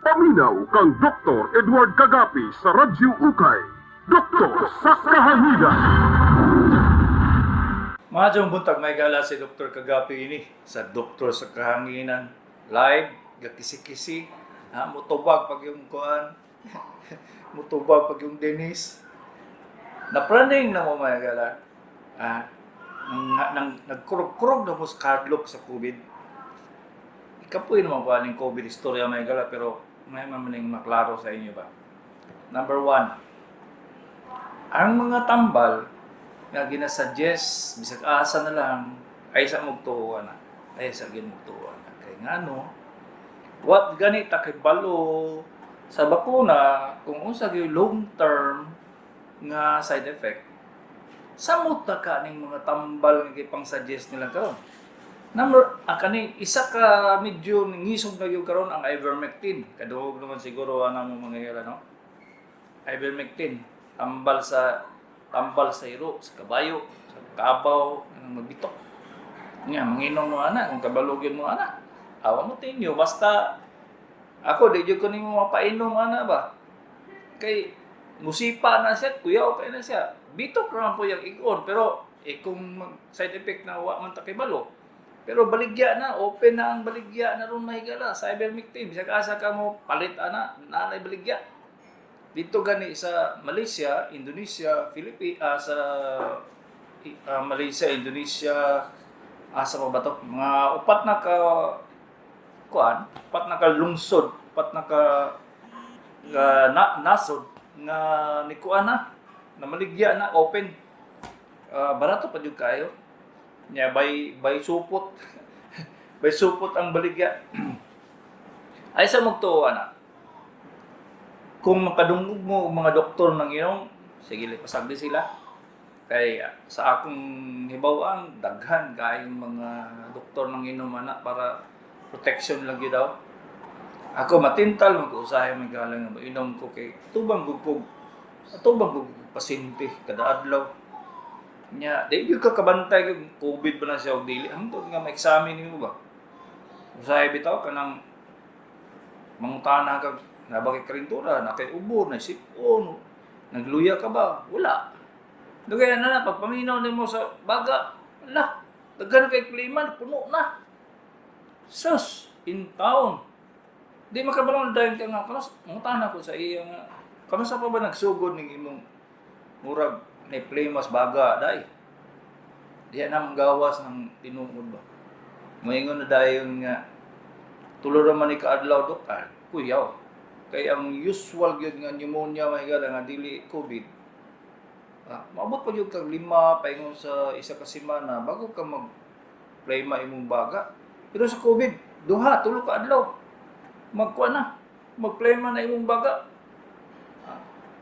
Paminaw kang Dr. Edward Kagapi sa Radyo Ukay. Doktor sa Kahanginan. Maayong buntag, mga higala, si Dr. Kagapi ini sa Doktor sa Kahanginan. Live, gakisi-kisi, ha, mutubag pag yung kuan, mutubag pag yung Dennis. Napraning na mo, mga higala. Ah, nang nagkurog-kurog na mo sa kadlok sa COVID. Ikapoy naman ko aning COVID istorya, mga higala, pero may mamaning maklaro sa inyo ba. Number one, ang mga tambal nga ginasuggest bisag asa na lang ay sa mugtuo na, ay sa ginugtuo na, kay ngano what gani ta kay balo sa bakuna kung unsa gyud long term nga side effect. Samot na ka ning mga tambal nga gipang suggest nila karon. Number kani isa ka medyo ngisog na gyud karon, ang ivermectin. Kadungog naman siguro ana mo, mga higala, no? Ivermectin, tambal sa iro, sa kabayo, sa kabaw, ang magbitok. Nga, manginom mo ana, kung kabalugin mo ana. Awa mo tinyo, basta ako, di jud ko nimo mapainom ana ba. Kay musipa na siya, kuya, okay na siya. Bitok ra man po yung igon, pero eh, kung side effect na wa man ta kibalo. Pero baligya na, open na ang baligya na ron, mahigala sa ivermectin. Bisag asa ka mo palit ana, naanay baligya. Dito gani sa Malaysia, Indonesia, Philippines, sa Malaysia, Indonesia, asa pa ba to? Mga upat na ka kuan, upat na ka lungsod, upat na ka nasod nga nikuan na, namaligya na, open. Barato pa jud kayo. Nya by supot. By supot ang baligya. Ay sa magtuo na kung makadungog mo og mga doktor ng inom, sige, pasagdi sila. Kay sa akong hibaw-an, daghan kayong mga doktor ng inom ana para protection lang gyud daw. Ako matintal man ko usahay, may galang nga inom ko kay tubang gud atubang gud pasyente kada adlaw. Nya, di gyud ka kabantay kung COVID ba na siya og dili. Hangtod nga ma-examine nimo ba? Usahay bitaw kanang mangutana ka na ba kay karintura, na kay ubo, na sipon, nagluya ka ba? Wala. Dugay na na, pagpaminaw nimo sa baga, ala, daghan kay kliman, puno na. Sus, in town. Di makabalong dahil ka nga, kanos, mangutana ko sa iya nga, kamusta pa ba nagsugod ning imong murag na plimas baga, day? Diya na gawas ng tinuod ba? Moingon na dayon nga, tulo ra man ni kaadlaw, dok, ah, kuyaw. Kay ang usual gyud nga pneumonia, mga higala, nga dili COVID, maabot pa gyud kag 5 paingon sa isa ka semana bago ka mag plema imong baga. Pero sa COVID, 2, 3 ka adlaw magkuan na, magplema na imong baga.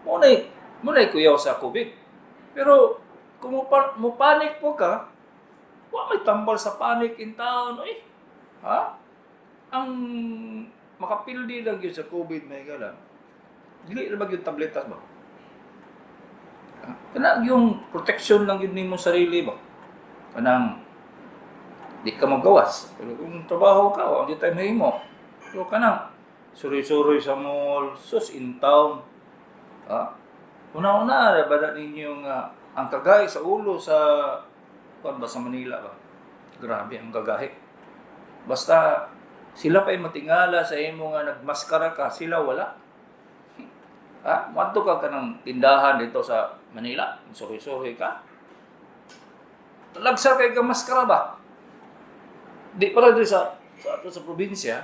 Mo na kuyaw sa COVID. Pero kung mo panic po ka, wa may tambal sa panic in town, eh. Ha? Ang makapildi lang yun sa COVID, may gala. Dili ra ba yung tabletas ba? Ah, kana yung protection lang yun nimo sarili ba? Kanang di ka magawas. Pero kung trabaho ka, wa di tayo mahimo. Pero kanang suroy-suroy sa mall, sus, in town. Ha? Una-una, ba na ninyo nga ang kagay sa ulo sa kuan ba, sa Manila ba? Grabe ang gagahi. Basta sila pa'y matingala sa imo nga nagmaskara ka, sila wala. Ha? Muadto ka kanang tindahan dito sa Manila, suroy-suroy ka. Talagsa kay ka maskara ba? Di para diri sa ato sa probinsya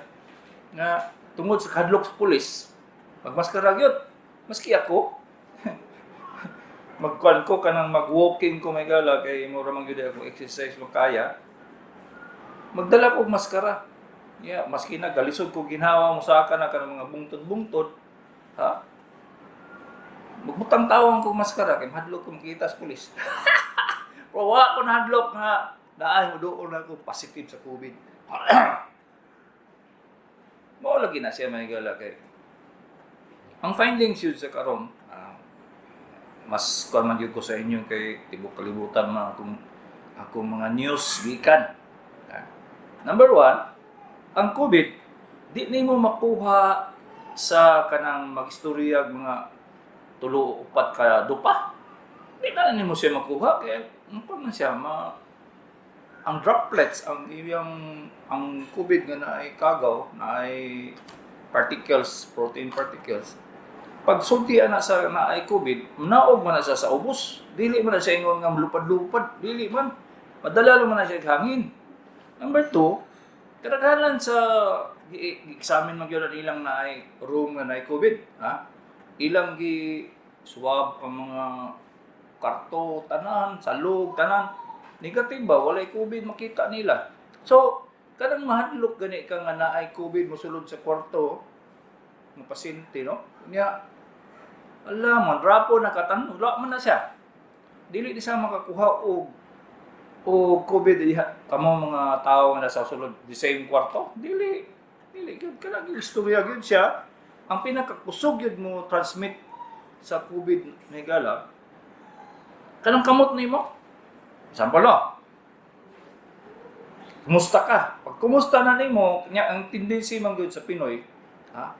nga tungod sa kadlok sa pulis, magmaskara gyud. Maski ako, magkuan ko kanang mag-walking ko, may gala, kay mura man gyud ako exercise makaya. Magdala ko og maskara. Yeah, maski na galisod ko ginhawa mo saka na kanang mga bungtod-bungtod, ha? Magbutang tawang ko maskara kay mahadlok ko makita sa pulis. Pero wa ko nahadlok nga naay mo doon ako positive sa COVID. Mao lagi na siya, may gala, kay ang findings yun sa karon, mas kuan man gyud ko sa inyo kay tibok kalibutan man akong mga news gikan. Number one, ang COVID di nimo makuha Sa kanang mag-istorya mga tulo o upat ka dupa. Di na nimo siya makuha kay ano man siya ma ang droplets, ang iyang ang COVID nga naay kagaw, naay particles, protein particles. Pag sulti ana sa naay COVID, naog man na siya sa ubos. Dili man na siya ingon nga lupad-lupad, dili man. Madala lang man na siya hangin. Number two, kadaghanan sa gi-examine man gyud ang ilang naay room nga naay COVID, ha? Ilang gi swab ang mga karto, tanan, salog, tanan. Negative ba? Walay COVID makita nila. So, kanang mahadlok gani ka nga naay COVID mosulod sa kwarto ng pasyente, no? Nya, ala, man, rapo na katan, wala man na siya. Dili di siya makakuha og COVID diha kamo mga tao nga nasa sulod the same kwarto. Dili dili gyud kana gyud istorya gyud siya. Ang pinakakusog gyud mo transmit sa COVID, mahigala, kanang kamot nimo. Example lo. Kumusta ka? Pag kumusta na nimo, nya ang tendency man gyud sa Pinoy, ha?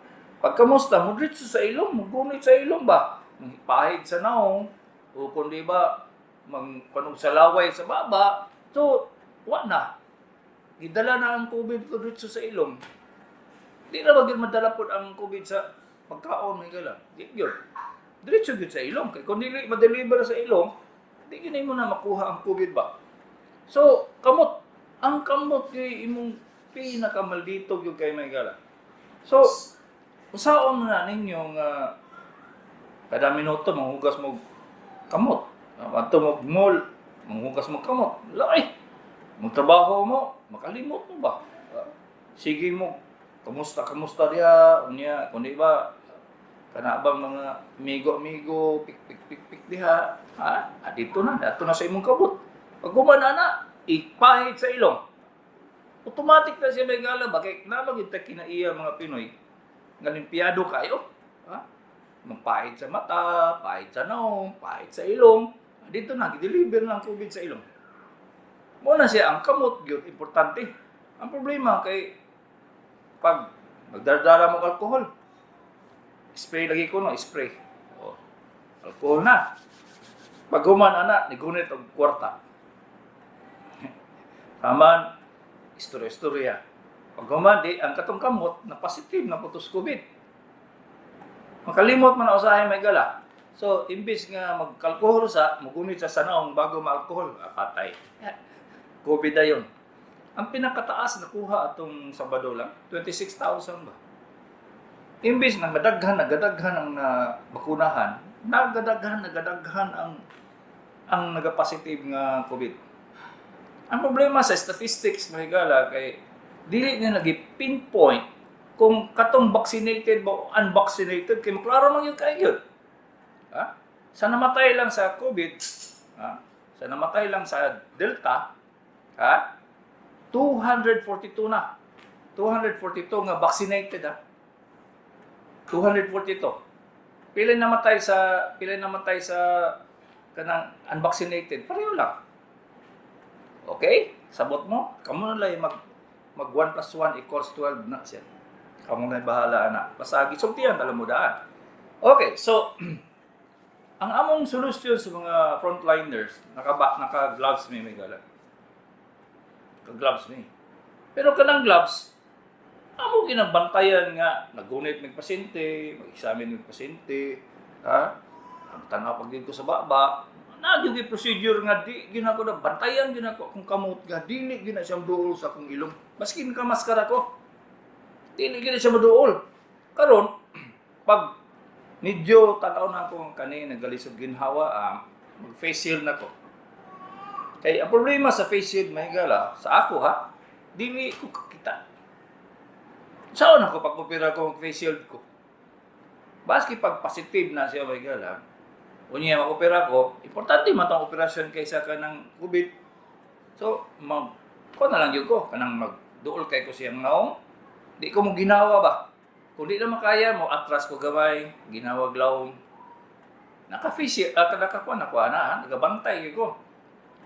Pag kumusta mo diretso sa ilong, mo gunit sa ilong ba? Pahid sa naong o kung di ba mang kanog sa laway sa baba. So, wa na. Gidala na ang COVID ko diretso sa ilong. Di na ba gyud madala pod ang COVID sa pagkaon, may gala? Di gyud. Diretso gyud sa ilong. Kay kung dili ma-deliver sa ilong, di gyud mo na makuha ang COVID ba. So, kamot. Ang kamot kay imong pinakamaldito gyud kay, may gala. So, usaon mo na ninyo nga kada minuto manghugas mo kamot. Adto mo mall, manghugas mo kamot. Lay. Magtrabaho mo, makalimot mo ba? Sige mo, kumusta kumusta diha, unya kung di ba kana bang mga amigo-amigo, pik pik pik pik diha, ha? Ah, dito na, dato na sa imong kabot. Pag humana na, ipahid sa ilong. Automatic na siya, may gala ba? Kay naa gyud ta kinaiya mga Pinoy nga limpyado kayo. Ha? Magpahid sa mata, pahid sa naong, pahid sa ilong. Dito na, deliver lang COVID sa ilong. Mo na siya, ang kamot gyud importante. Ang problema kay pag magdardara mo alcohol, spray lagi ko no, spray. O, alcohol na. Pag human ana, nigunit og kwarta. Taman, istorya-istorya. Pag human, di, ang katong kamot, na positive na putos COVID. Makalimot man usahay, may gala. So, imbis nga magkalkohol sa, mugunit sa naong bago ma-alcohol, ah, patay. COVID na yun. Ang pinakataas na kuha atong Sabado lang, 26,000 ba? Imbis na madaghan, nagadaghan ang na bakunahan, nagadaghan, nagadaghan ang nagapositive nga COVID. Ang problema sa statistics, mahigala, kay dili niya nagi pinpoint kung katong vaccinated ba o unvaccinated kay maklaro man yun kay yun. Ha? Sa namatay lang sa COVID, ha? Sa namatay lang sa Delta, ha? 242 na. 242 nga vaccinated ha. 242. Pila namatay sa kanang unvaccinated? Pareho lang. Okay? Sabot mo? Kamo na lang mag mag 1 plus 1 equals 12 na siya. Kamo na bahala na. Basta gisultihan alam mo daan. Okay, so ang among solusyon sa mga frontliners, naka gloves mi, may gala. Naka gloves mi. Pero kanang gloves, amo ginabantayan nga nagunit mig pasyente, mag-examine mig pasyente, ha? Ang tanaw pag ko sa baba, na gyud procedure nga di gyud ako na bantayan gyud ako akong kamot nga dili gyud na siya duol sa akong ilong. Maskin ka maskara ko. Dili gyud na siya moduol. Karon pag medyo tanaw na ako ang kani nagalisod ginhawa, mag face shield na ko. Kay ang problema sa face shield, mahigala, sa ako ha, dili ko kakita. Saan ako pag opera ko ang face shield ko? Baski pag positive na siya, mahigala, unya mag-opera ko, importante man tong operasyon kaysa kanang COVID. So, mag ko na lang yun ko, kanang magduol kay ko siyang naong, di ko mo ginawa ba? Kung di na makaya mo, atras ko gamay, ginawa lawom. Naka-face shield, nakakuha na kuha na, ha? Nagabantay ko.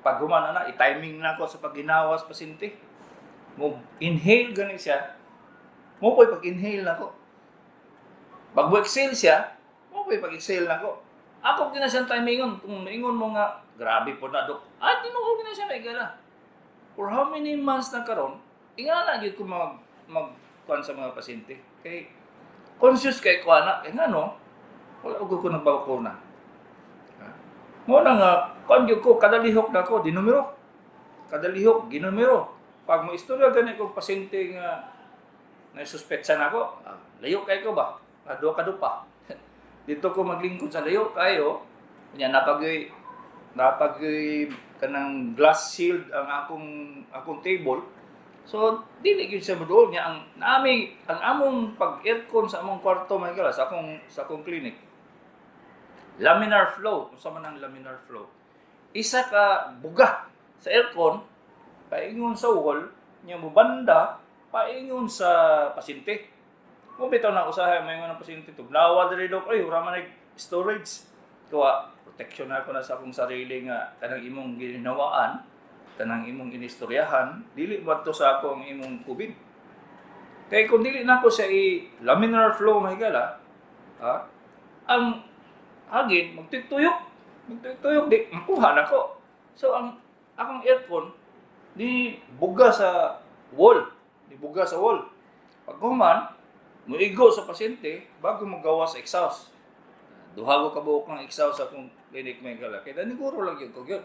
Pag humana na, i-timing na ko sa pagginawa sa pasyente. Mo inhale gani siya. Mo po'y pag-inhale na ko. Pag mo-exhale siya, mo pa pag-exhale na ko. Ako gina siyang timingon. Kung ingon mo nga, "Grabe po na, Dok." Ah, tinuod na siya, may gala. For how many months na karon, ingana gyud ko mag mag kuan sa mga pasyente. Kay conscious kay ko ana, kay ngano, wala og ko nagbakuna. Ha? Mo na nga kuan gyud ko, kada lihok na ko dinumero. Kada lihok ginumero. Pag mo istorya gani kog pasyente nga na-suspect sa nako, ah, layo kay ko ba? Ah, duha ka dupa. Dito ko maglingkod sa layo kayo. Nya napag kanang glass shield ang akong table. So dili gyud siya moduol. Nya ang naami ang among pag-aircon sa among kwarto, mga higala, sa akong clinic. Laminar flow, unsa man ang laminar flow? Isa ka buga sa aircon paingon sa wall, nya mobanda paingon sa pasyente. Kung bitaw na usahay may ng pasyente, "Tugnawa diri, Dok, ay ura man storage." Kuha protection na ako na sa akong sarili nga kanang imong ginawaan, kanang imong inistoryahan, dili mo to sa ako ang imong COVID. Kay kung dili na ako siya i laminar flow, mahigala, ha, ang hagin magtuyok, magtuyok, di makuha na ko. So ang akong aircon di buga sa wall, di buga sa wall. Pag human, muigo sa pasyente bago mogawas sa exhaust. Duha ko kabuok ng exhaust sa akong clinic, may gala. Kaya naniguro lang yun ko yun.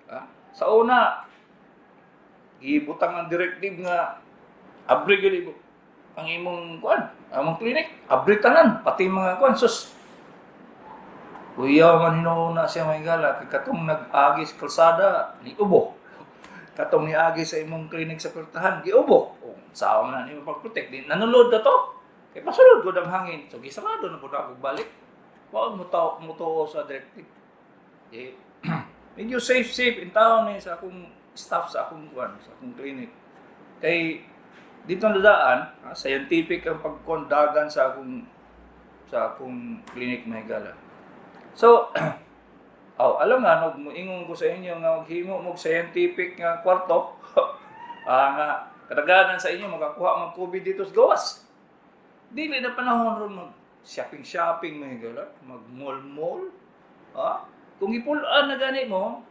Ha? Sa una, gibutang ang directive nga abri gyud ang imong kuan, among clinic, abri tanan, pati mga kuan sus. Kuya man hinuuna siya, may gala, kay katong nag-agi sa kalsada ni ubo. Katong niagi sa imong clinic sa pertahan, giubo. O sawa man na nimo pag-protect, di nanulod na to. Kay pasulod gud ang hangin. So gisarado na pud ako balik. Wa mo tao mo tuo sa directive. Eh, medyo safe safe in town ni sa akong staff sa akong kuan, sa akong clinic. Kay dito na daan, ah, scientific ang pagkondagan sa akong clinic, may gala. So, oh, alam nga no, moingon ko sa inyo nga maghimo mo scientific nga kwarto. Ah, nga kadaghanan sa inyo makakuha mag COVID dito sa gawas. Dili na panahon ron mag shopping shopping, may gala, mag mall mall. Ah, kung ipul-an na gani mo,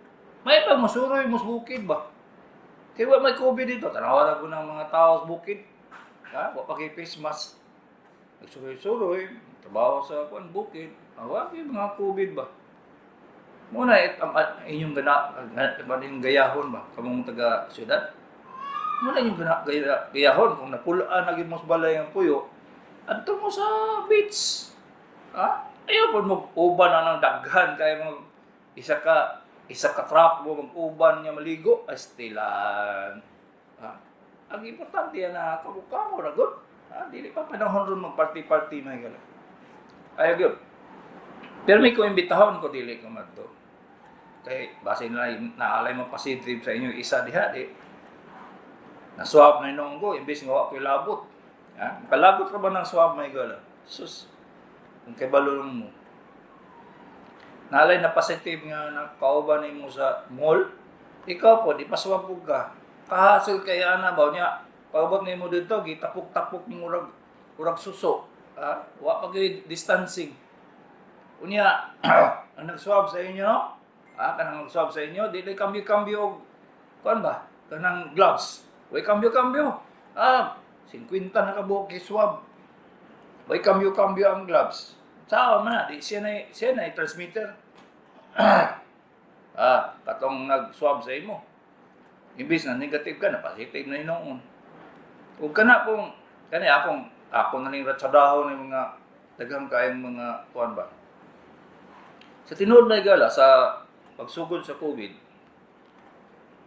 may pag masuroy mo sa bukid ba? Kaya wa may COVID dito, tanawa na ko ng mga tao sa bukid. Ha? Wa pa kay face mask. Nagsuroy-suroy, trabaho sa kuan bukid. Ah, wa kay mga COVID ba? Muna it ang inyong gana, inyong gayahon ba kamong taga syudad? Muna inyong gayahon kung napulaan na gyud mo sa balay ang puyo, adto mo sa beach. Ha? Ayaw po mo uban na ng daghan kay mga isa ka truck mo mag-uban niya maligo, astilan. Ha? Ang importante yan na kamo ra gud. Ha? Dili pa panahon ron mag-party-party, mga gala. Ayaw gyud. Pero may ko imbitahon ko, dili ko madto. Kay basin na naalay mo positive sa inyo isa diha di. Na-swab na inon ko imbes nga wa ko'y labot. Ha? Makalabot ka ba ng swab, may gala? Sus. Kung kay balon mo. Naalay na positive nga nakauban nimo sa mall, ikaw po di pa-swab pud ka. Kahasil kay ana ba niya? Pagabot nimo dito gitapok-tapok mo murag murag suso. Ha? Wa pa gyud distancing. Unya, ang nag-swab sa inyo, ah, kanang nag-swab sa inyo, dili kambyo-kambyo og kuan ba? Kanang gloves. Way kambyo-kambyo. Ah, 50 na kabuok swab. Way kambyo-kambyo ang gloves. Sao man na, di siya na transmitter. Ah, katong nag-swab sa imo. Imbis na negative ka, na positive na hinuon. Ug kana kung kani akong ako na ning ratsadahon ng mga daghang kayong mga kuan ba. Sa tinuod na gala sa pagsugod sa COVID,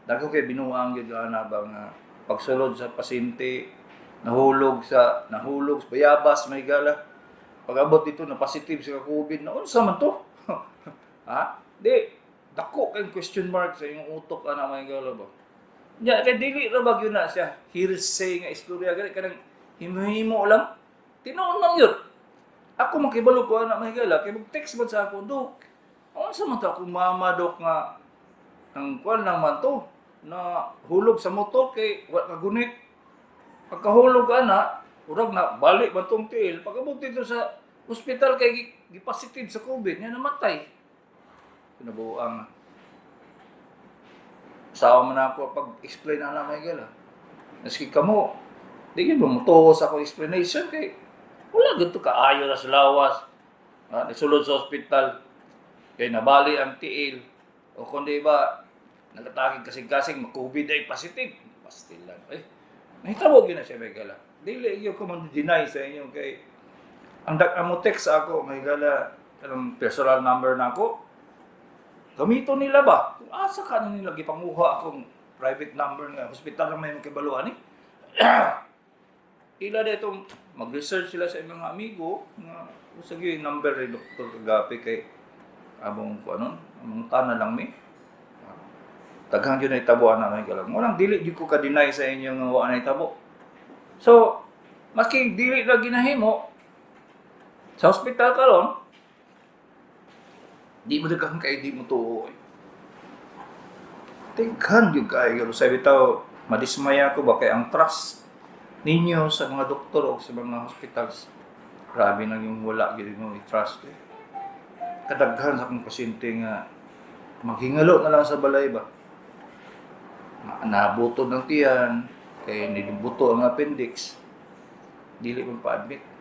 dagko kay binuang gyud ana ba nga pagsulod sa pasyente nahulog sa bayabas, may gala. Pag-abot dito na positive sa COVID na, unsa man to? Ha? Di dako kay question mark sa imong utok ana, may gala ba. Nya kay dili ra ba gyud na siya hearsay nga istorya gani kanang himo-himo lang. Tinuod lang yun. Ako makibalo ko ana, may gala, kay mag-text man sa ako, "Dok. Unsa man to akong mama, Dok, nga ang kuan lang man to na hulog sa motor kay wa kagunit. Pagkahulog ana, urag na balik man tong tiil, pag-abot dito sa Hospital kay gipositive sa COVID, niya namatay. Kinabuang. Sawa man ako pag-explain na may gala. Maski kamo, di gyud mo mutuo sa akong explanation kay wala gyud to kaayo na sa lawas. Ah, nisulod sa ospital kay nabali ang tiil o kundi ba nagatakig kasing-kasing ma-COVID ay positive. Pastilan. Eh, nahitabo gyud na siya, may gala. Dili gyud ko man deny sa inyo kay ang dag mo text ako, may gala, kanang personal number na ako. Gamito nila ba? Kung asa ka na nila gipanguha akong private number nga hospital lang may makibaluan eh. Ila na itong mag-research sila sa mga amigo nga usa gyud yung number ni Dr. Kagapi kay among ko anon, among tana lang mi. Daghan gyud na itabo ana, may galang. Walang dili gyud ko ka-deny sa inyo nga wa na itabo. So, maski dili na ginahimo sa hospital karon, di mo daghan kay di mo tuo. Daghan gyud kaayo sa bitaw, madismaya ko ba kay ang trust ninyo sa mga doktor o sa mga hospitals, grabe nang yung wala gyud mo i-trust eh. Kadaghan sa akong pasyente nga maghingalo na lang sa balay ba. Nabuto ng tiyan, kay nibuto ang appendix, dili man pa-admit.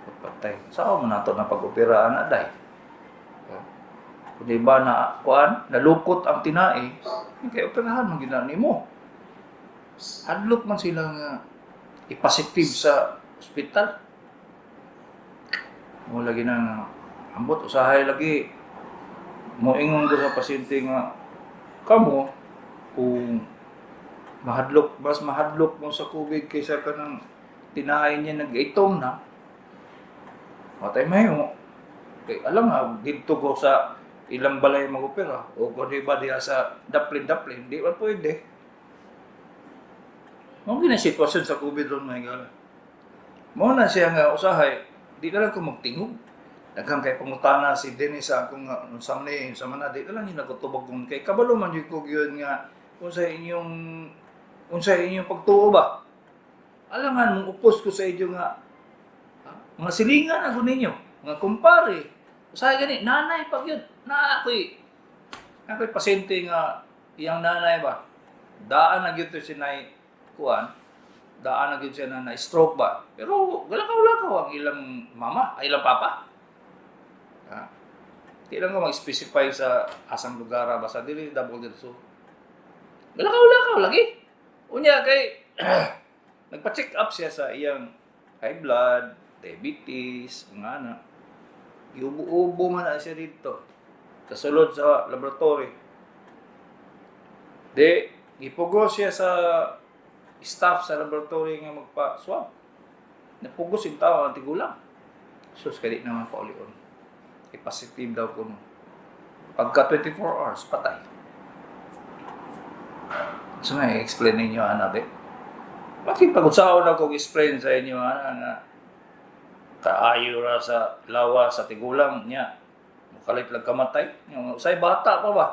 Patay. Sao man nato na pag-operaan na day? Kung di ba na kuan, nalukot ang tinai, kay operahan man gyud na nimo. Hadlok man sila nga ipositive sa ospital. Mo lagi na nga ambot usahay lagi moingon ko sa pasyente nga kamo kung mahadlok, mas mahadlok mo sa COVID kaysa kanang tinaay niya nag-itom na matay mayo kay alam nga didto ko sa ilang balay mag-opera o kung di ba diha sa daplin-daplin, di ba pwede. Mao gina sitwasyon sa COVID ron, mga higala. Mao na siya nga usahay di na lang ko magtingog. Daghan kay pangutana si Dennis sa akong nga unsang ni sa man na, di na lang yun ako tubag kung kay kabalo man jud ko gyud nga unsa inyong pagtuo ba. Alangan mong upos ko sa inyo nga mga silingan ako ninyo, mga kumpare. Usahay gani nanay pag yun na ako'y pasyente nga iyang nanay ba, daan na gyud to si nay kuan, daan na gyud siya na stroke ba, pero galakaw-lakaw ang ilang mama ay ilang papa. Ha? Di lang ko mag-specify sa asang lugar basta dili Davao del Sur. Galakaw-lakaw lagi. Unya kay nagpa-check up siya sa iyang high blood, diabetes, mga ana. Giubo-ubo man na siya dito. Sa sulod sa laboratory. Di, gipugos siya sa staff sa laboratory nga magpa-swab. Napugos yung tao ang tigulang. Sus, kaya di naman paulion. I-positive daw kuno. Pagka 24 hours, patay. So may explain ninyo, ana, di? Bakit pag usaon ako explain sa inyo, ana, nga kaayo ra sa lawa sa tigulang niya. Mukalit lang kamatay. Yung usay bata pa ba?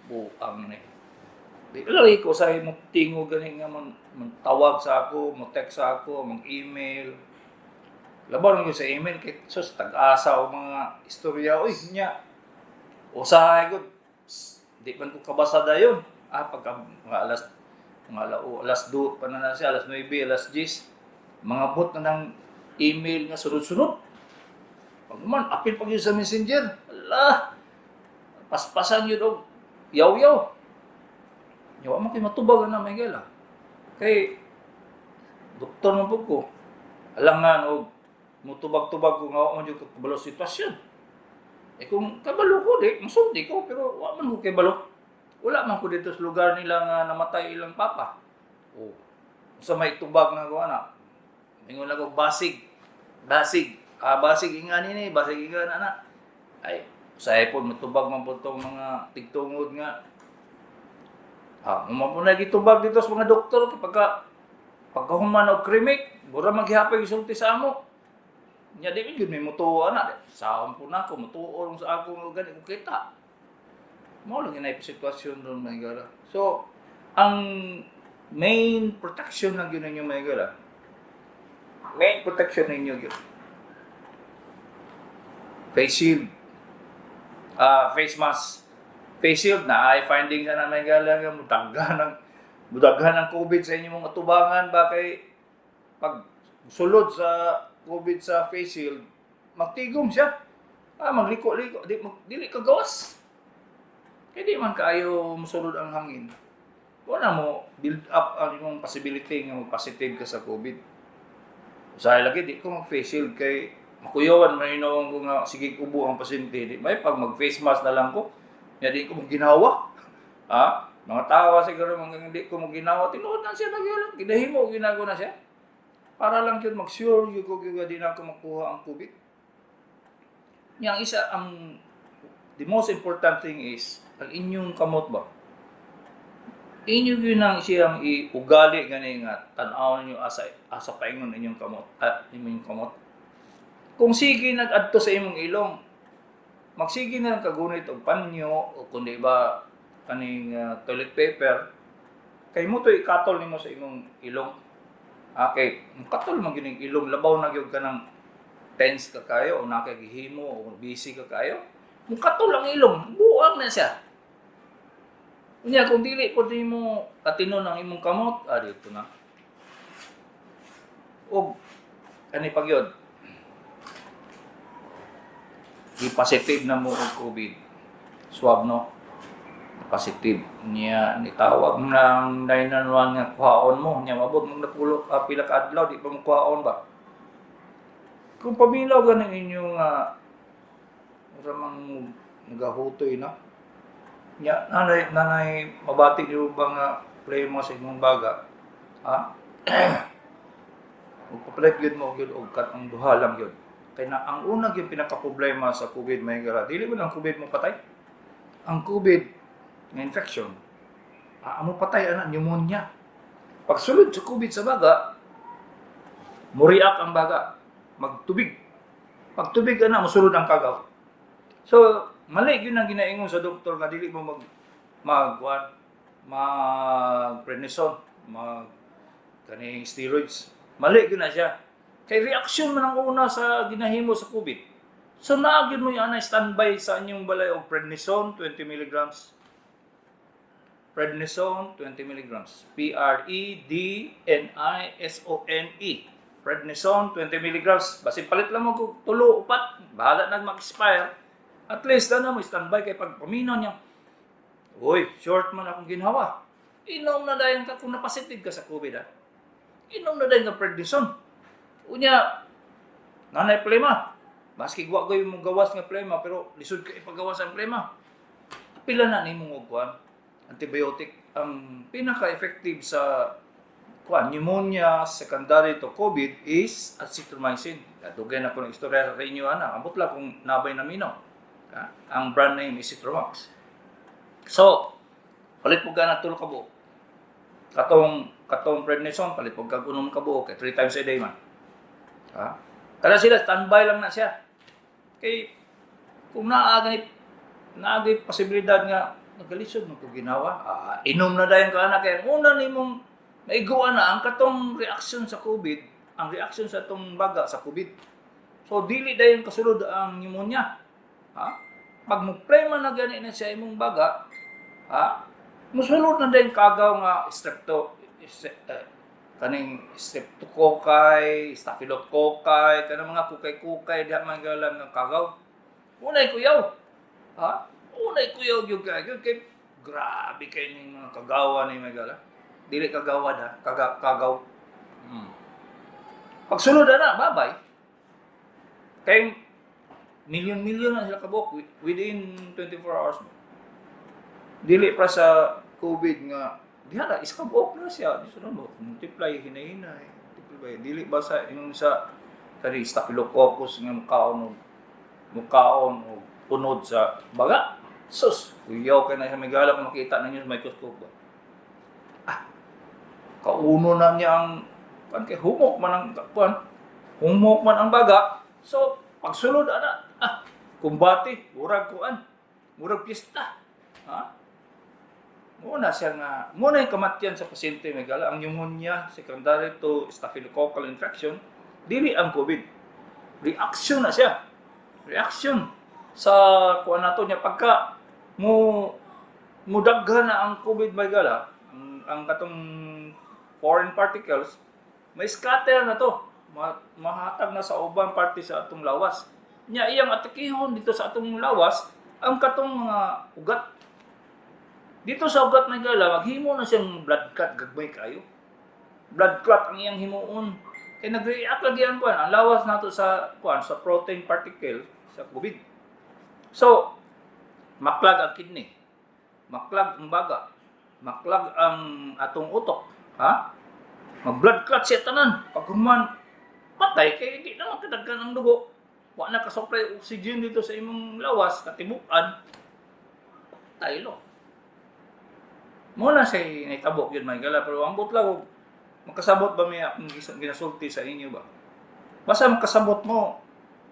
Buang ni. Di lagi ko usay mo tingog gani nga man tawag sa ako, mo text sa ako, mag email. Labaw lang yun sa email kay sus tag-asa o mga istorya oy nya. Usahay gud. Di man ko kabasa dayon. Ah, pagka mga alas 2 pa na siya, alas 9, alas 10, mga bot na ng email nga sunod-sunod. Pag man, apil pag yun sa Messenger. Ala, paspasan yun og yaw-yaw. Yaw man kay matubag na may gala. Kay doktor man pud ko. Alangan og mutubag-tubag ko nga wa man jud ko kabalo sa sitwasyon. Eh kung kabalo ko di, musulti ko, pero wa man ko kabalo. Wala man ko dito sa lugar nila nga namatay ilang papa. O sa may tubag na ko ana. Ingon lang ko basig. Basig. Ah, basig inga nini, basig inga na na. Ay, usahay po matubag man po tong mga tigtungod nga. Ah, mo na gitubag dito sa mga doktor kay pagka human og cremate, mura maghihapon gisulti sa amo. Nya di gyud may mutuo ana. Saon po na ako mutuo lang sa ako nga gani ko kita. Mao lang inay sitwasyon ron, mga higala. So, ang main protection lang yun ninyo, mga higala. Main protection ninyo yun. Face shield. Face mask. Face shield na ay finding sa namin gala nga mudaghan ng COVID sa inyong mga tubangan ba, kay pag sulod sa COVID sa face shield, magtigom siya. Magliko-liko, dili ka gawas. Kay di man kaayo mosulod ang hangin. Wala mo build up ang imong possibility nga mo-positive ka sa COVID. Usahay lagi di ko mag-face shield kay makuyawan man hinuon ko nga sige ubo ang pasyente, di may pag mag-face mask na lang ko. Nya di ko mo ginawa. Mga tawa siguro mga hindi ko mo ginawa, tinuod na siya nagyalang. Ginahimo ginagawa na siya. Para lang yun mag-sure yun ko gyud di na ako makuha ang COVID. Nya ang isa, ang the most important thing is ang inyong kamot ba. Inyo gyud nang siyang iugali gani nga tan-aw ninyo asa asa paingon inyong kamot at inyong kamot. Kung sige nag-adto sa imong ilong, magsige na lang kagunit og panyo o kundi ba kaning toilet paper kay mo to ikatol nimo sa imong ilong. Kay katol man gyud ning ilong, labaw na gyud ka ng tense ka kayo o nakagihimo o busy ka kayo. Mukatol ang ilong, buang na siya. Unya kung dili po mo atinon ang imong kamot, dito na. Og ani pag yun, i-positive na mo og COVID. Swab, no? Positive. Niya, nitawag ng 911 nga kuhaon mo. Niya, mabot mong napulok, pila ka adlaw, di pa mo kuhaon ba? Kung pamilaw ganing inyong ramang nagahutoy na, nya, nanay, nanay, mabati niyo ba nga plema sa imong baga? Ha? Magpapalit gyud mo gyud og kat ang duha lang gyud. Kay na ang una gyud pinaka problema sa COVID, may gara, dili ba ang COVID mo patay? Ang COVID nga infection, amo patay ana pneumonia. Pagsulod sa COVID sa baga, muriak ang baga, magtubig. Pagtubig ana, mosulod ang kagaw. So, mali gyud ang ginaingon sa doktor nga dili mo mag mag kuan, mag prednisone, mag kaning steroids. Mali gyud na siya. Kay reaksyon man ang una sa ginahimo sa COVID. So naa gyud mo yung ana standby sa inyong balay og prednisone 20 milligrams. Prednisone 20 milligrams. P R E D N I S O N E. Prednisone 20 milligrams. Basin palit lang mo kung tulo upat, bahala na mag-expire. At least ano mo standby kay pag paminaw niya. Uy, short man akong ginhawa. Inom na dayon ka kung napositive ka sa COVID ha. Inom na dayon ka prednisone. Unya, nanay plema. Maski wa ko'y mong gawas nga plema, pero lisod ka ipagawas ang plema. Pila na nimo og kuan, antibiotic. Ang pinaka-effective sa kuan pneumonia secondary to COVID is azithromycin. Dugay na ko ng istorya sa inyo ana. Ambot lang kung nabay na minaw. Ha? Ang brand name is Citromax. So, palit po ka na tulo ka buok. Katong prednisone, palit po kag unom ka buok kay 3 times a day man. Ha? Kada sila standby lang na siya. Kay kung naa gani naagay posibilidad nga nagalisod mo ko ginawa, inom na dayon ka ana kay ang una nimong maiguan na ang katong reaksyon sa COVID, ang reaksyon sa atong baga sa COVID. So dili dayon kasulod ang pneumonia. Ha? Pag mo plema na gani na siya imong baga, ha? Musulod na dayon kagaw nga strepto kaning streptococci, staphylococci, kanang mga kukay-kukay diha man galang nga kagaw. Unay kuyaw. Ha? Unay kuyaw gyud kay kay grabe kay ning mga kagawa ni magala. Dili kagawad ha, kagaw. Pagsulod na, babay. Kay milyon-milyon na sila kabuok within 24 hours. Dili pa sa COVID nga diha na isa ka buok na siya. Di sunod mo multiply hinay-hinay. Multiply dili ba sa yung sa kani staphylococcus nga mukaon og punod sa baga. Sus, kuyaw kay na sa megala kung makita ninyo sa microscope ba. Kauno na niya ang kan kay humok man ang kuan. Humok man ang baga. So, pagsulod ana, kumbati, murag kuan. Murag piyesta. Ha? Muna siya nga, muna yung kamatyan sa pasyente may gala, ang pneumonia secondary to staphylococcal infection, dili ang COVID. Reaction na siya. Reaction sa kuan nato niya pagka mo mudaghan na ang COVID, may gala, ang katong foreign particles, may scatter na to. Mahatag na sa ubang parte sa atong lawas. Nya iyang atakihon dito sa atong lawas ang katong mga ugat. Dito sa ugat may gala, maghimo na siyang blood clot gagmay kayo. Blood clot ang iyang himuon. Kay nag-react lagi ang kuan, ang lawas nato sa kuan, sa protein particle sa COVID. So, maklag ang kidney, maklag ang baga, maklag ang atong utok, ha? Mag-blood clot siya tanan. Pag human, patay kay di na makadaghan ang dugo. Wa na ka-supply oxygen dito sa imong lawas, katibukan. Patay lo. Mo na siya nahitabo yun may gala, pero ang lang og makasabot ba may akong ginasulti sa inyo ba? Basta makasabot mo,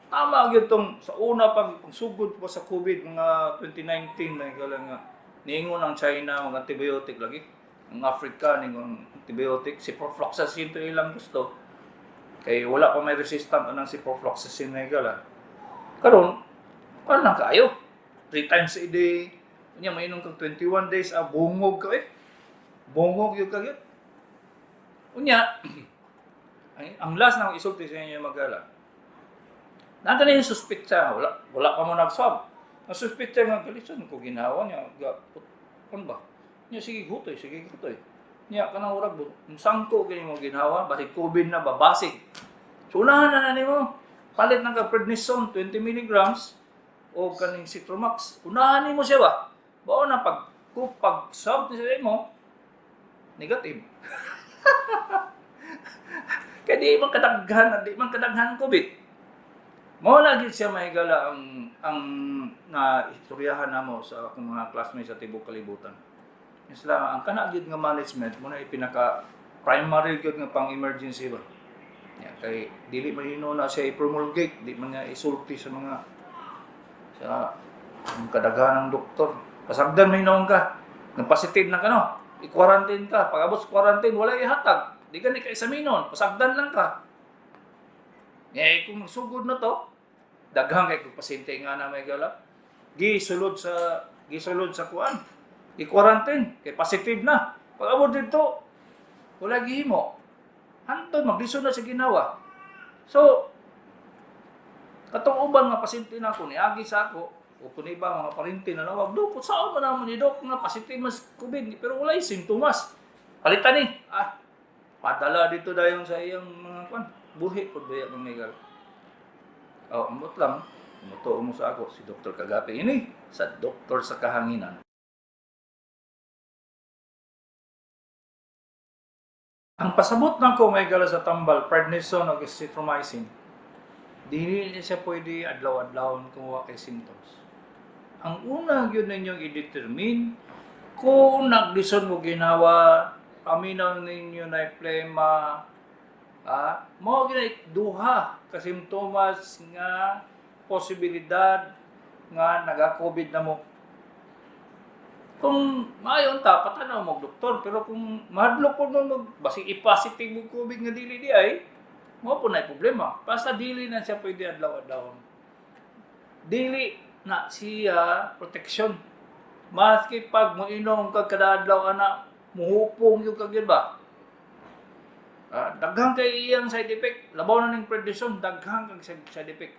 tama gyud tong sa una pag pagsugod pa sa COVID mga 2019 may gala nga niingon ang China mga antibiotic lagi. Ang Africa ningon antibiotic, ciprofloxacin to ilang gusto. Kay wala pa may resistant anang ciprofloxacin may gala. Karon, kuan lang kaayo. 3 times a day. Unya mainom kag 21 days, ah, bungog ka eh. Bungog gyud ka gyud. Unya, ang last na akong isulti sa inyo magala. Nanda na yung suspect siya, wala pa mo nag-swab. Ang suspect siya nga, galison ko ginawa niya, ga, ano ba? Niya, sige gutoy, sige gutoy. Niya, kanang urag, sangko gini mo ginawa, basig COVID na ba, basig. So, unahan na na nimo, palit ng kag prednisone, 20 milligrams, o kaning Citromax. Unahan nimo siya ba? Bao na pag, kung pag swab niya mo, negative. Kaya di man kadaghan COVID. Mao lagi siya mahigala ang na istoryahan namo sa akong mga classmates sa tibuok kalibutan. Sila ang kana gyud nga management mo na ipinaka primary gyud nga pang emergency ba. Ya, kay dili man hino na siya i-promulgate, di man niya isulti sa mga sa ang kadaghanang doktor. Pasagdan may hinoon ka. Nang positive na ka no. I-quarantine ka. Pag abot sa quarantine, wala ihatag. Di ka ni ka examinon. Pasagdan lang ka. Eh, kung sugod na to, daghang kay kung pasyente nga na may gala. Gisulod sa kuan. I-quarantine kay positive na. Pag abot dito, wala gihimo. Hantod maglisod na sa ginawa. So, katong uban nga pasyente na ako niagi sa ako o kun iba mga parente na nawag, "Dok, kung saan man naman ni Dok nga positive mas COVID pero walay simptomas." Palitan ni. Ah, padala dito dayon sa iyang mga kwan. Buhi pud ba mga megal. Oh, ambot lang. Mutuo mo sa ako si Dr. Kagape ini sa Doktor sa Kahanginan. Ang pasabot nako may gala sa tambal, prednisone o azithromycin, dili ni siya pwede adlaw-adlawon kung wa kay symptoms. Ang una gyud ninyong i-determine kung naglisod mo ginawa, paminaw ninyo na plema, mao gyud duha ka simptomas nga posibilidad nga naga-COVID na mo. Kung maayon ta, patanaw mo doktor, pero kung mahadlok po mo mag basig i-positive mo COVID nga dili di ay, mao po na problema. Basta dili na siya pwede adlaw-adlaw. Dili na siya protection. Maski pag moinom kag kada adlaw ana, muhupong yung kag yun ba? Ah, daghang kay iyang side effect. Labaw na ning prednisone, daghang kag side effect.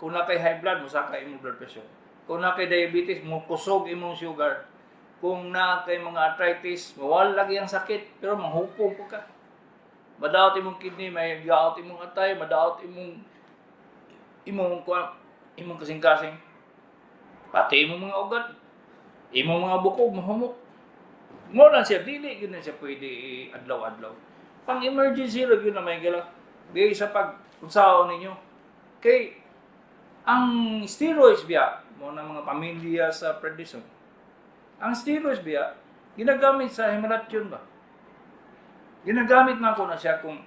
Kung na kay high blood, mosaka imong blood pressure. Kung na kay diabetes, mo kusog imong sugar. Kung na kay mga arthritis, mawala lagi ang sakit, pero manghupong po ka. Madaot imong kidney, may gaot imong atay, madaot imong kuan, imong kasing-kasing. Pati imong mga ugat, imong mga bukog mahumok. Mo na siya dili gyud na siya pwede adlaw-adlaw. Pang emergency ra gyud na may gala. Di sa pag unsaon ninyo. Kay ang steroids biya mo na mga pamilya sa prednisone. Ang steroids biya ginagamit sa hemorrhage ba? Ginagamit na ko na siya kung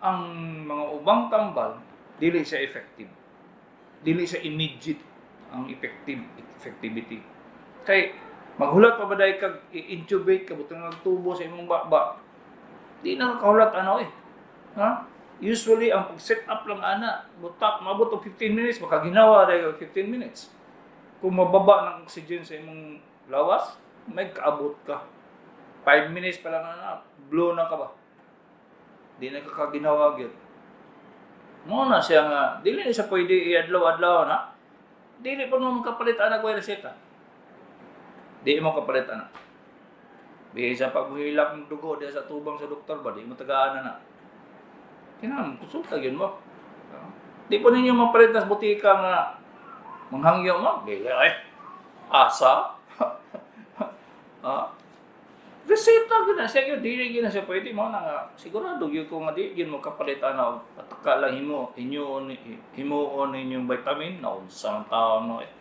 ang mga ubang tambal dili siya effective. Dili siya immediate ang effectivity. Kay maghulat pa ba dahil kag i-intubate ka butang nagtubo sa imong baba? Di na kahulat ano eh. Ha? Usually, ang pag-set up lang ana, butak, maabot og 15 minutes, makaginawa dahil 15 minutes. Kung mababa ng oxygen sa imong lawas, may kaabot ka. 5 minutes pa lang ana, blow na ka ba? Di na ka kaginawa gyud. Mo na siya nga, dili na siya pwede iadlaw-adlaw na. Dili pa mo makapalit ana ko reseta. Di mo kapalit ana. Bisa pag muhilak ng dugo diya sa tubang sa doktor ba, di mo tagaan na na. Kinahanglan konsulta gyud mo. Di po ninyo mapalit na sa butika nga manghangyo mo. Dili ay asa. Ah. Reseta gyud na siya gyud, dili gyud na siya pwede mo na nga sigurado gyud ko nga di gyud mo kapalit ana og pataka lang himo inyo himuon ninyong vitamin na unsa ang taon no. Eh.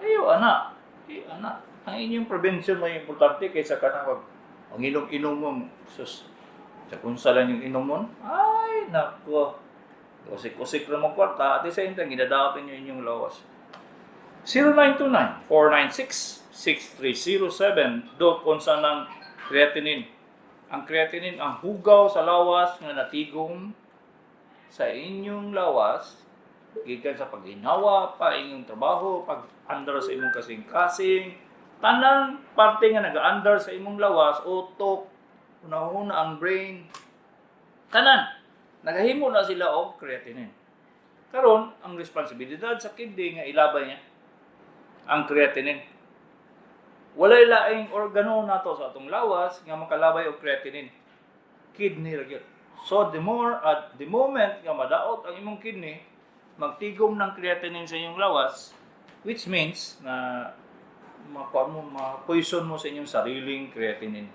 Ayo ana. Eh, ana. Ang inyong prevention may importante kaysa kanang pag ang inom-inom mo, sus, sa kung lang yung inomon, ay, nako. Usik-usik lang mo kwarta, at the same time, ginadaot ninyo inyong lawas. 0929-496-6307. Dok, unsa ng creatinine? Ang creatinine, ang hugaw sa lawas nga natigom sa inyong lawas, gikan sa paginawa pa inyong trabaho, pag andar sa imong kasing-kasing, tanang parte nga nag-andar sa imong lawas, utok, una-una ang brain, tanan, nagahimo na sila og creatinine. Karon, ang responsibilidad sa kidney nga ilabay niya ang creatinine. Walay laing organo nato sa atong lawas nga makalabay og creatinine. Kidney ra gyud. So the more at the moment nga madaot ang imong kidney, magtigom ng creatinine sa inyong lawas, which means na makuha mo, ma-poison mo sa inyong sariling creatinine.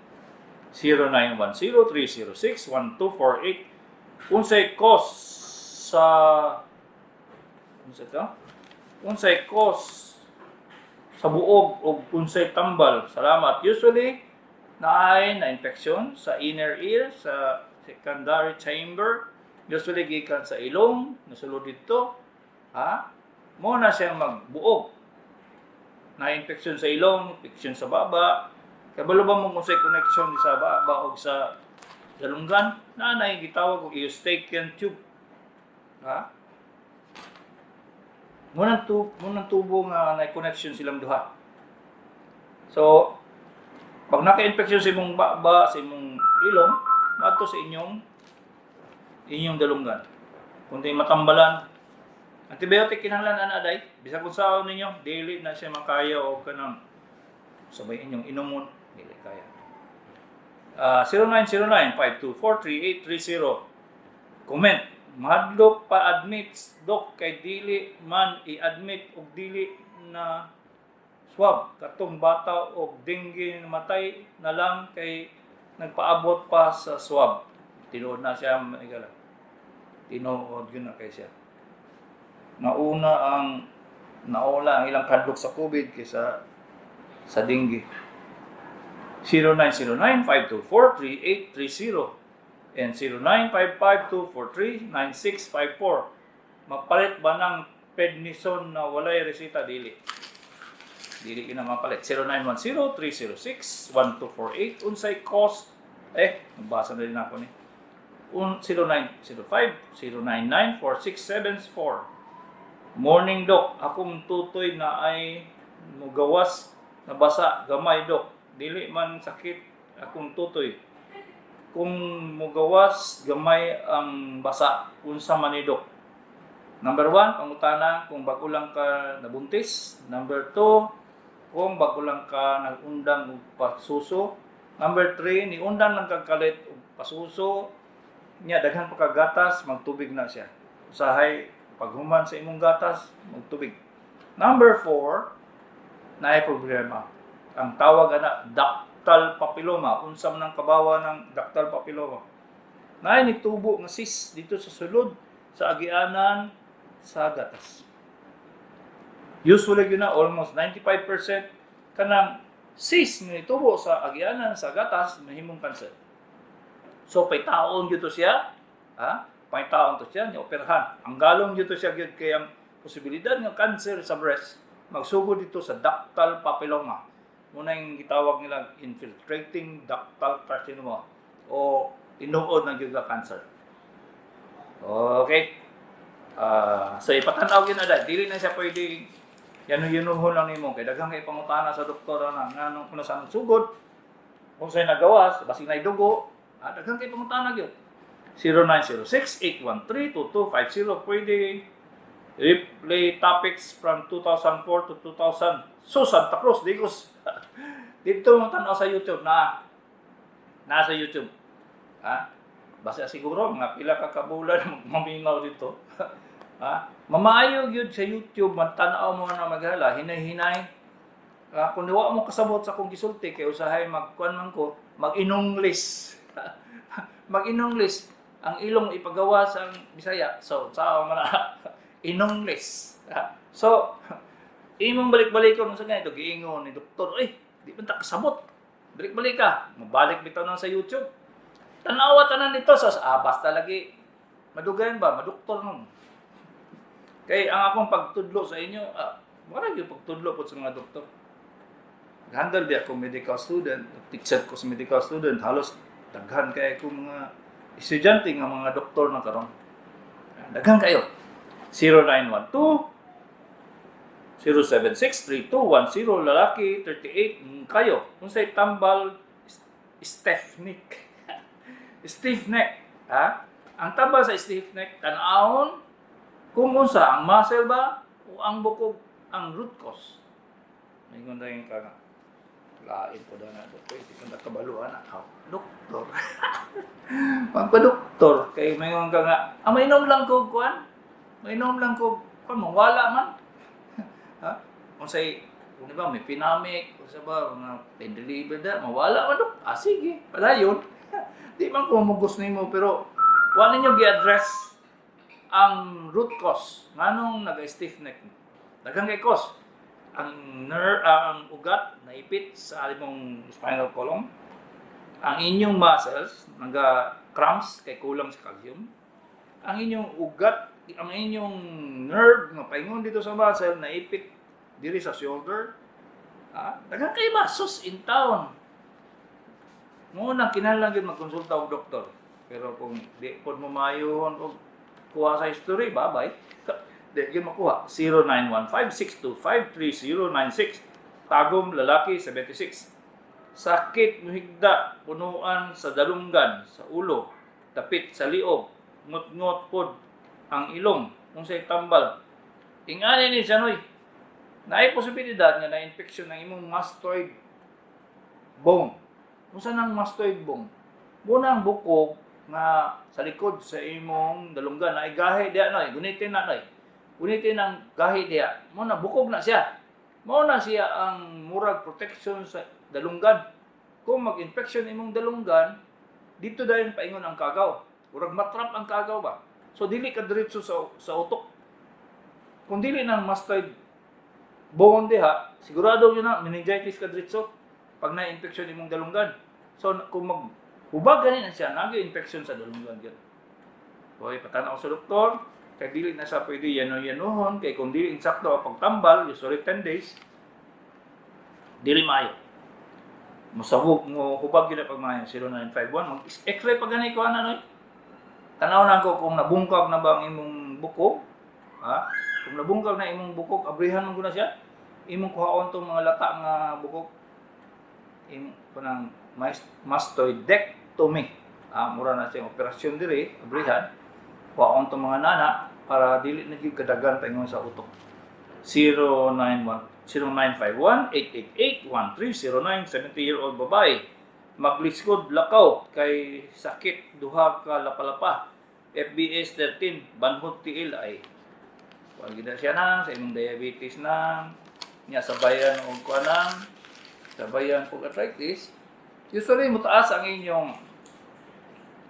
0910-306-1248. Unsay cause sa, unsa to? Unsay cause sa buog og unsay tambal? Salamat. Usually naay na infection sa inner ear, sa secondary chamber, usually gikan sa ilong, nasulod dito, ha? Mo na siyang magbuog. Na infection sa ilong, infection sa baba. Kabalo ba mo kung sa connection sa baba og sa dalunggan? Na nay gitawag og Eustachian tube. Ha? Munang tubo nga na connection silang duha. So, pag naka-infection sa imong baba, sa imong ilong, maadto sa inyong inyong dalunggan. Kung di matambalan, antibiotic kinahanglan ana day. Bisag unsaon ninyo, dili na siya makaya og kanang sabay inyong inomon, dili kaya. 0909-524-3830. Comment. Mahadlok pa admit, dok, kay dili man i-admit og dili na swab katong bata og dengue, namatay na lang kay nagpaabot pa sa swab. Tinuod na siya, maigala. Tinuod yun na kay siya. Nauna ang ilang kadlok sa COVID kaysa sa dengue. 0909-524-3830 and 0955-243-9654. Mapalit ba ng prednisone na walay resita? Dili. Dili na mapalit. 0910-306-1248. Unsay cause? Eh, nabasa na din ako ni. 0905-099-4674. Morning, Doc, akong tutoy na ay mugawas na basa gamay, Dok. Dili man sakit akong tutoy. Kung mugawas gamay ang basa, unsa man ni, Dok? Number 1, pangutana kung bago lang ka nabuntis. Number 2, kung bago lang ka nag-undang og pasuso. Number 3, niundang lang kag kalit og pasuso. Nya daghan pa ka gatas, magtubig na siya. Usahay paghuman sa imong gatas, magtubig. Number 4, naay problema. Ang tawag ana ductal papilloma. Unsa man ang kabawa ng ductal papilloma? Naay nitubo nga cyst dito sa sulod sa agianan sa gatas. Usually yun na almost 95% kanang cyst nga nitubo sa agianan sa gatas mahimong cancer. So paytaon gyud to siya, ha? Paytaon to siya ni operahan. Ang galong gyud to siya gyud kay ang posibilidad nga cancer sa breast magsugod dito sa ductal papilloma. Muna yung gitawag nila infiltrating ductal carcinoma o tinuod na gyud nga cancer. Okay. So ipatanaw gyud na dahil dili na siya pwede yano-yanuhon lang nimo kay daghang kay pangutana sa doktor ana nganong kuno sa sugod, kung sa'y nagawas, basig na dugo, daghan kay pangutana gyud. 0906-813-2250. Pwede replay topics from 2004 to 2000. So, Santa Cruz, Digos. Dito mo tanaw sa YouTube na nasa YouTube. Ha? Basta siguro mga pila ka kabulan maminaw dito. Ha? Mamaayo gyud sa YouTube magtan-aw mo na maghala hinay-hinay. Ah, kung wa mo kasabot sa akong gisulti kay usahay magkuan man ko, mag-inonglis. Mag-inonglis ang ilong ipagawa sa Bisaya. So, sao man na inonglis. Ah, so, imong balik-balikon sa ganito giingon ni doktor, "Eh, di man ta kasabot." Balik-balik ka, mabalik bitaw nang sa YouTube. Tanawa tanan nito sa basta lagi madugayan ba, madoktor nun. Kay ang akong pagtudlo sa inyo, wala gyud pagtudlo po sa mga doktor. Handle di ako medical student, teacher ko sa medical student, halos daghan kay ko mga estudyante nga mga doktor na karon. Daghan kayo. 0912 076-3210, lalaki, 38, kayo. Unsay tambal stiff neck? Stiff neck, ha? Ang tambal sa stiff neck, tan-awon kung unsa ang muscle ba o ang bukog ang root cause. Ingon na yung ka nga. Lain po na doktor, hindi ko nakabaluan na. Oh, doktor. Magpa-doktor, kay mayon ka nga, mainom lang ko kuan. Mainom lang ko kuan, mawala man. Ha? Kung say, kung di ba, may pinamik, kung sa ba, mga pain reliever da, mawala man dok. Ah, sige, padayon. Di man ko mugos nimo pero wa ninyo gi-address ang root cause nganong naga-stiff neck. Daghang kay cause. Ang nerve, ang ugat naipit sa imong spinal column. Ang inyong muscles naga cramps kay kulang sa calcium. Ang inyong ugat, ang inyong nerve nga paingon dito sa muscle naipit diri sa shoulder. Ah, daghan kay ba sus in town. Mo nang kinahanglan gyud magkonsulta og doktor. Pero kung di pod mo maayuhon og kuha sa history, bye-bye. Di gyud makuha. 0915-625-3096. Tagum, lalaki, 76. Sakit muhigda, punuan sa dalunggan, sa ulo, dapit sa liog, ngot-ngot pod ang ilong, unsay tambal? Ingani ni siya noy. Naay posibilidad nga na-infection ng imong mastoid bone. Unsa nang mastoid bone? Muna ang bukog nga sa likod sa imong dalunggan na gahi diya noy, gunitin na noy. Gunitin ang gahi diya. Mo na bukog na siya. Mao na siya ang murag protection sa dalunggan. Kung mag-infection imong dalunggan, dito dayon paingon ang kagaw. Murag matrap ang kagaw ba. So dili ka diretso sa utok. Kung dili nang mastoid bone diha, sigurado yun na meningitis ka diretso pag na-infection imong dalunggan. So kung mag hubag gani na siya, nag-infection sa dalunggan gyud. Hoy, patanaw sa doktor, kay dili na siya pwede yano-yanuhon, kay kung dili insakto ang pagtambal, usually 10 days, dili maayo. Musabog mo hubag gyud na pag maayo. 0951 mag x-ray pa gani ko ana noy. Tanaw na ko kung nabungkag na ba ang imong bukog, ha? Kung nabungkag na imong bukog, abrihan mo na siya. Imong kuhaon tong mga lata nga bukog. Imong kunang mastoidectomy. Ah, mura na siyang operasyon diri, abrihan. Kuhaon tong mga nana para dili na gyud kadagan paingon sa utok. 091 0951 888 1309, 70-year-old babae. Magliskod lakaw kay sakit duha ka lapalapa. FBS 13, banhod tiil ay kuan gid na siya nang sa imong diabetes nang nya sabayan og kuan nang sabayan og arthritis. Usually mutaas ang inyong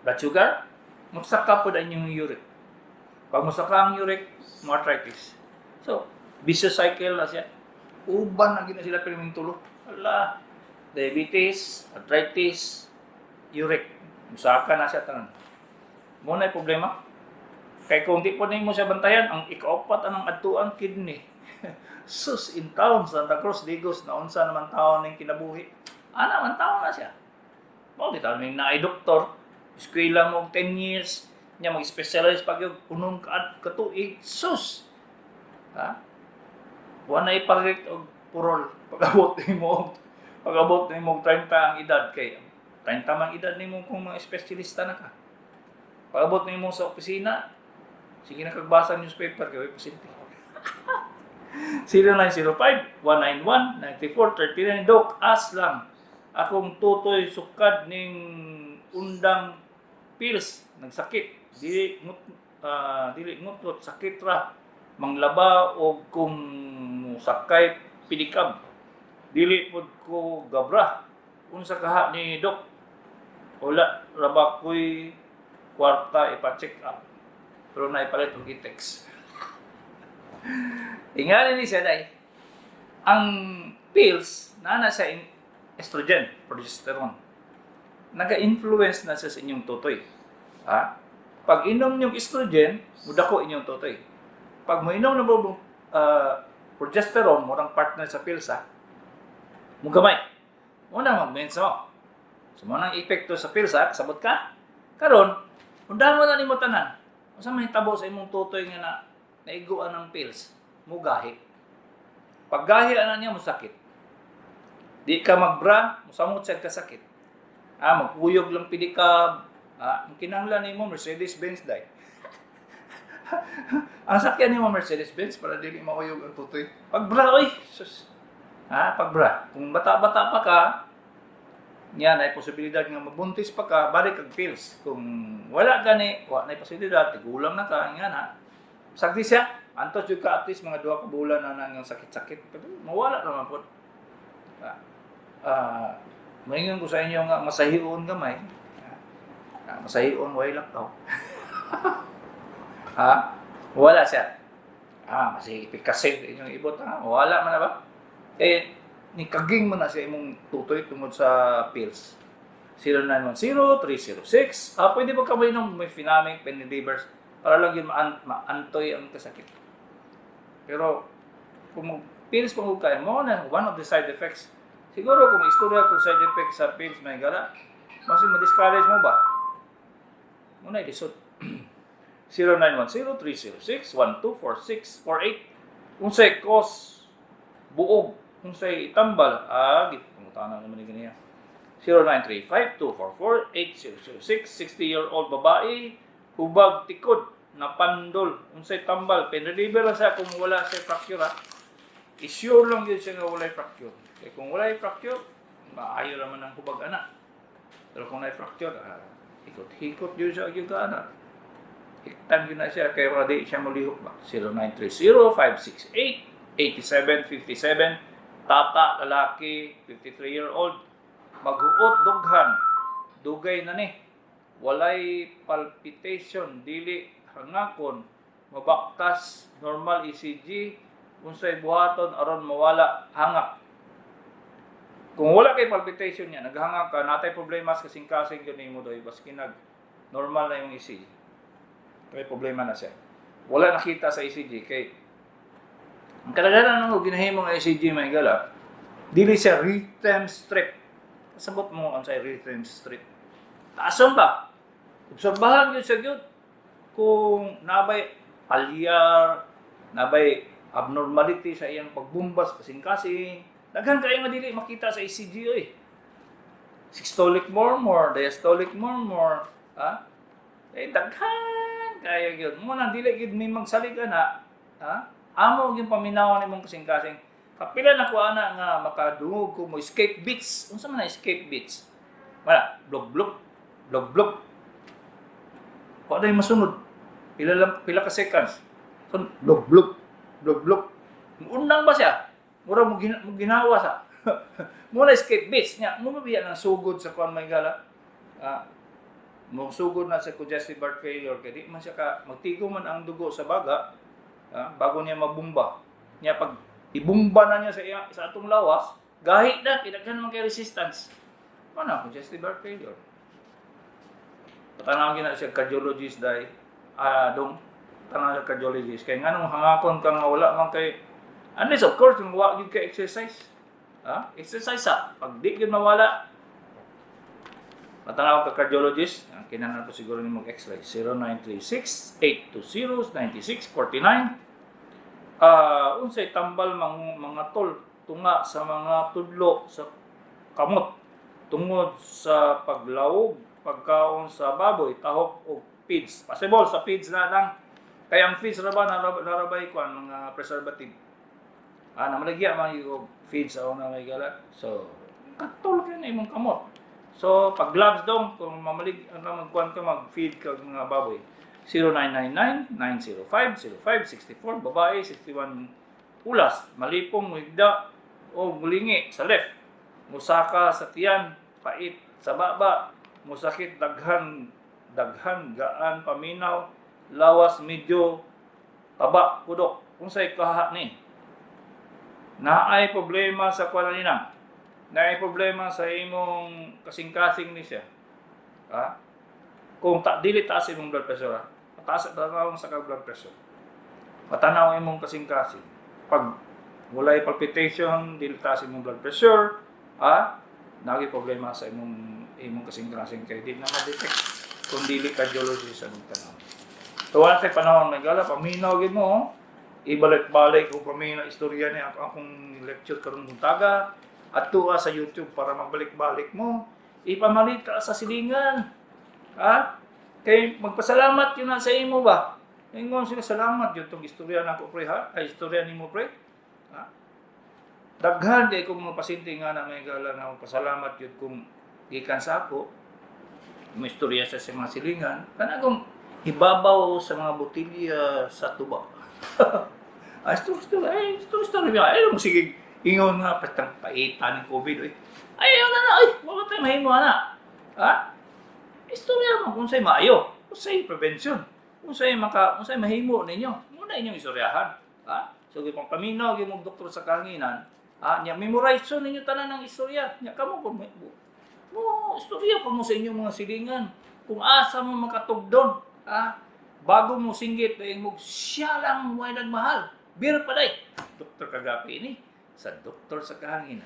blood sugar, musaka pod ang inyong uric. Pag musaka ang uric, mo arthritis. So vicious cycle na siya. Uban na gid na sila pirming tulo. Ala, diabetes, arthritis, uric, musaka na siya tanan. Mo na problema kay kung di po nimo siya bantayan, ang ikaapat anang adtuang kidney. Sus in town, Santa Cruz, Digos, naunsa naman taon ning kinabuhi ana man taon na siya. Mao di taon ning naay doktor, eskwela mo 10 years. Nya mag-specialize pag yung unom ka katuig, sus. Ha? Wa na ipalit og purol pag-abot nimo og 30 ang edad, kay 30 man edad nimo kung mga espesyalista na ka. Pag-abot nimo sa opisina, sige na kagbasa newspaper kay way pasyente. 0905-191-9439. Dok, as lang. Akong tutoy sukad ning undang pills, nagsakit. Dili ngutot, sakit ra. Manglaba og kung sakay pedicab. Dili pod ko gabra. Unsa kaha ni, Dok? Wala ra ba ko'y kwarta ipa-check up. Pero naipalit og i-text. Ingani ni siya day. Ang pills, naa na siya in estrogen, progesterone. Naga-influence na siya sa inyong tutoy. Ha? Pag inom yung estrogen, mudako inyong tutoy. Pag moinom na mo progesterone, murang partner sa pills ha, mugamay. Muna mag-mensa mo. So, mo nang epekto sa pills ha, sabot ka. Karon, undahan mo na nimo tanan. Unsa may hitabo sa imong tutoy nga na naiguan ng pills? Mugahi. Paggahi ana niya, musakit. Di ka magbra, musamot siya kasakit. Ah, magkuyog lang pedicab. Ah, ang kinahanglan nimo Mercedes Benz dai. Ang sakyan nimo Mercedes Benz para dili mauyog ang tutoy. Pagbra oy, sus. Ha, pagbra. Kung bata-bata pa ka, niya na posibilidad nga mabuntis pa ka, balik kag pills. Kung wala gani, wa na posibilidad, tigulang na ka, nga na. Sagdi siya, antos jud ka at least mga 2 ka bulan na nang sakit-sakit. Pero mawala naman po. Ah, ah, maingon ko sa inyo nga masahion gamay. Ah, masahion way lakaw. Ha? Wala siya. Ah, masih ipikasig inyong ibot ha. Wala man na ba? Eh, ni kaging mo na siya imong tutoy tungod sa pills. 0910-306. Ah, pwede ba ka ng may Mefenamic, pain relievers para lang yun maantoy ang kasakit. Pero kung pills pa kaya mo na one of the side effects. Siguro kung istorya kung side effects sa pills may gala, mas ma-discourage mo ba? Muna ilisod. 0910-306-124648. Unsay cause buog, unsay itambal, ah, gipangutana naman ni ganiya. 0935-244-8006, 60-year-old babae, hubag tikod, napandol, unsay tambal, pain reliever lang siya kung wala siya fracture ha. I-sure lang yun siya nga walay fracture. Kaya kung walay fracture, maayo naman ang hubag ana. Pero kung naay fracture, ah, ikot-hikot yun siya yung ana. Hiktan yun na siya, kaya wala di siya molihok ba? 0930-568-8757. Tata, lalaki, 53-year-old, maghuot dughan, dugay na ni. Walay palpitation, dili hangakon, mabaktas, normal ECG, unsay buhaton aron mawala hangak? Kung wala kay palpitation niya, naghangak ka, natay problema sa kasing-kasing yun nimo doy, baski nag normal na yung ECG. May problema na siya. Wala nakita sa ECG kay ang kadaghanan ng ginahimo nga ECG may gala, dili siya rhythm strip. Kasabot mo ang sa rhythm strip. Taason ba? Obserbahan yun siya gyud kung nabay palyar, nabay abnormality sa iyang pagbumbas kasing-kasing. Daghan kayo nga dili makita sa ECG oy. Systolic murmur, diastolic murmur, ha? Eh daghan kaya gyud. Mo nang dili gyud may magsalig ana, ha? Amo gyud paminawan nimong kasing-kasing. Kapila na ko ana nga makadungog ko mo escape beats. Unsa man na escape beats? Wala, blog blog, blog blog. Wa na masunod. Pila lang, pila ka seconds. So, blog blog, blog blog. Undang ba siya? Mura mo, mo ginawa sa. Mo na escape beats niya. Mo mabiya ng sugod sa kuan may gala. Ah, mo sugod na sa congestive heart failure kay di man siya ka magtigo man ang dugo sa baga, ah, bago niya mabumba. Niya pag ibumba na niya sa iya, sa atong lawas, gahi na kay daghan man kay resistance. Mao na congestive heart failure. Patanaw na siya cardiologist dai. Ah, dong tanaw siya cardiologist kay nganong hangakon ka nga wala man kay, unless of course kung wa gyud kay exercise. Ha? Exercise sa pag di gyud mawala. Matanaw ka cardiologist, ang kinahanglan po siguro ni mag-x-ray. 0936-820-9649. Unsay tambal mga tol tunga sa mga tudlo sa kamot tungod sa paglawog pagkaon sa baboy, tahok o feeds? Possible sa feeds na lang. Kaya ang feeds ra ba narabay ko ang mga preservative. Namaligya man yung feeds ako na may gala. So, katol kayo na imong kamot. So, pag gloves dong, kung mamalig, ano, magkuhan ka, mag-feed ka ng mga baboy. 0999-905-0564, babae, 61 ulas, malipong, muhigda, o mulingi sa left. Musaka sa tiyan, pait sa baba, musakit daghan, daghan, gaan, paminaw, lawas medyo taba, kudok. Kung sa'y kaha ni, naay problema sa kuwan nina. Naay problema sa imong kasing-kasing ni siya. Ha? Kung dili taas imong blood pressure, ha? Mataas tanaw sa ka blood pressure. Matanaw imong kasing-kasing. Pag walay palpitation, dili taas imong blood pressure, ha? Nagi problema sa imong kasing-kasing kay di na ma-detect kung dili cardiologist sa imong tanaw. Tuwan kay panahon may gala, paminaw gid mo, oh. Ibalik-balik ko paminaw istorya ni ako akong lecture karong buntaga at tuwa sa YouTube para mabalik-balik mo. Ipamalit ka sa silingan. Ha? Kay magpasalamat yun na sa imo ba? Ingon sila, "Salamat yun tong istorya nako, pre, ha? Ay, istorya nimo, pre." Ha? Daghan kay kong mga pasyente nga na may gala nga magpasalamat yun kung gikan sa ako may istorya sa mga silingan kana kung ibabaw sa mga botilya sa tuba. Ay, story, story, ay, story, story. Ay, mo sige, ingon nga, patang paitan ng COVID. Ay, ayaw na na, ay, wala tayo mahimo na. Ha? Istorya mo kung sa'y maayo, kung sa'y prevention, kung sa'y mahimo ninyo, muna inyong istoryahan. Ha? So, kung paminaw, yung mo doktor sa kahanginan, ha, nya, memorize ninyo tanan ng istorya. Nya, kamo, kung mo, istorya pa mo sa inyong mga silingan. Kung asa mo makatugdon, ha? Bago mo singgit, dahil mo, siya lang way nagmahal. Bir pa day. Doktor Kagapi ini sa Doktor sa Kahanginan.